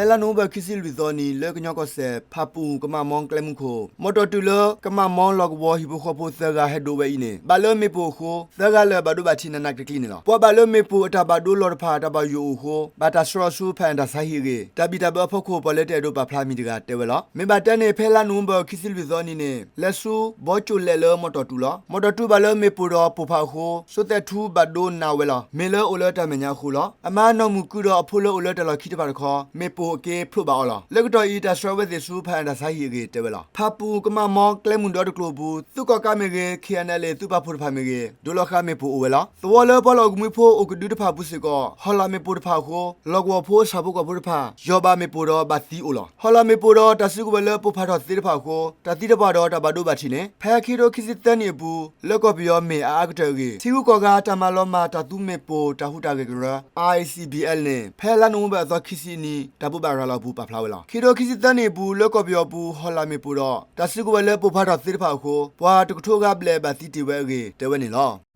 ဖဲလါနိၣ်ဝ့ဘၢၣ် ခံဆံလွံၢ်သီနံၤ လၢကညီကီၢ်စဲၣ် ဖၣ်ပူၣ် ကမၣ်မီ ကျဲမုၢ်ခိၣ် မီၣ်တီၣ်တုၤလၢ ကမၣ်မီ လီၢ်ကဝီၤ ဟံၣ်ဖိဃီဖိသၢဂၤဟဲဒိးဝဲအံၤန့ၣ် ဘၣ်လၢမ့ၣ်ပိၢ်အဃိ သၢဂၤလၢာ် ဘၣ်ဒိဘၣ်ထံးနးနးကျံၤကျံၤန့ၣ်လီၤ. ပှၤဘၣ်လၢမ့ၣ်ပိၢ်အတၢ်ဘၣ်ဒိလီၢ်တဖၣ် တၢ်ဘၣ်ယိၣ်အိၣ်အဃိ ဘၣ်တၢ်ဆှၢအီၤဆူ ဖၣ်အၣ်တၢ်ဆါဟံၣ်အဂ့ၢ် တၢ်ဘံၣ်တၢ်ဘၢအဖီခိၣ် ပှၤလၢတအဲၣ်ဒိးပာ်ဖျါမံၤတဂၤတဲဝဲလီၤ. မ့ၢ်ဘၣ်တဲန့ၣ် ဖဲလါနိၣ်ဝ့ဘၢၣ် ခံဆံလွံၢ်သီနံၤန့ၣ် လဲၤဆူ ဘီကၠိၣ်လဲၣ်လၢမီၣ်တီၣ်တုၤလီၤ. မီၣ်တီၣ်တုၤဘၣ်လၢမ့ၣ်ပိၢ်ဒီးပိၢ်ဖးအဃိ စိသဲးထူဘၣ်ဒိနးဝဲလီၤ. မ့ၢ်လၢအိၣ်လၢတၢ်မဲာ်ညါအဃိလီၤ. အမါနီၢ်မုၢ်ကုဒီးအဖိလၢအိၣ်လၢတၢ်လီၢ်ခံတဖၣ်တခီ မ့ၣ်ပိၢ်က့ၤဖျိးဘၣ်အီၤလီၤ. လၢကတီၢ်အံၤ တၢ်ဆှၢဝဲသ့ၣ်ဆူ ဖၣ်အၣ်တၢ်ဆါဟံၣ်အဂ့ၢ်တဲဝဲလီၤ. ဖၣ်ပူၣ် ကမၣ်မီ ကျဲမုၢ်ဒီတကျိၤအပူၤ သုးကီၣ်ကးမ့ၢ်ဂ့ၤ ခ့ၣ်အဲၣ်အဲၣ်လ်အ့ သုးပာ်ဖှိၣ်တဖၣ်မ့ၢ်ဂ့ၤ ဒိးလီၤဃာ်မ့ၣ်ပိၢ်အိၣ်ဝဲလီၤ. သဝီလၢပှၤလီၢ်အိၣ်ကမှံဖိအိၣ်ကဒုတဖၣ်အပူၤစ့ၢ်ကီး ဟီၣ်လာ်မ့ၣ်ပိၢ်တဖၣ်အဃိ လီၢ်ကဝီၤဖိဆၣ်ဖိကီၢ်ဖိတဖၣ် ယီၢ်ဘၣ်မ့ၣ်ပိၢ်ဒီးဘၣ်သံအိၣ်လီၤ. ဟီၣ်လာ်မ့ၣ်ပိၢ်ဒီးတၢ်စုကဝဲၤလၢပိၢ်ဖးထီၣ်သ့တဖၣ်အဃိ တၢ်သံတပှၢ်ဒီးတၢ်ဘၣ်ဒိဘၣ်ထံးန့ၣ် ဖဲခံကထိခံဆံသၢနံၣ်အပူၤ လၢကီၢ်ပယီၤမ့ၢ်အအါကတၢၢ်အဂ့ၢ် ထံဂုၤကီၢ်ဂၤတၢ်မၤလီၤမၢ်တၢ်သူမ့ၣ်ပိၢ်တၢ်ဟူးတၢ်ဂဲၤကရၢ I C B L န့ၣ် ဖဲလါနိၣ်ဝ့ဘၢၣ်အသီခံဆံအနံၤ တၢ်ဘိးဘၣ်ရၤလီၤအပူၤပာ်ဖျါဝဲလီၤ. ခံကထိခံဆံသၢနံၣ်အပူၤ လၢကီၢ်ပယီၤအပူၤ ဟီၣ်လာ်မ့ၣ်ပိၢ်ဒီး တၢ်စုကဝဲၤလၢပိၢ်ဖးထီၣ်သ့တဖၣ်အဃိ ပှၤတကထိဂၤဘျဲၣ်ဘၣ်သံတ့ၢ်ဝဲအဂ့ၢ်တဲဝဲန့ၣ်လီၤ.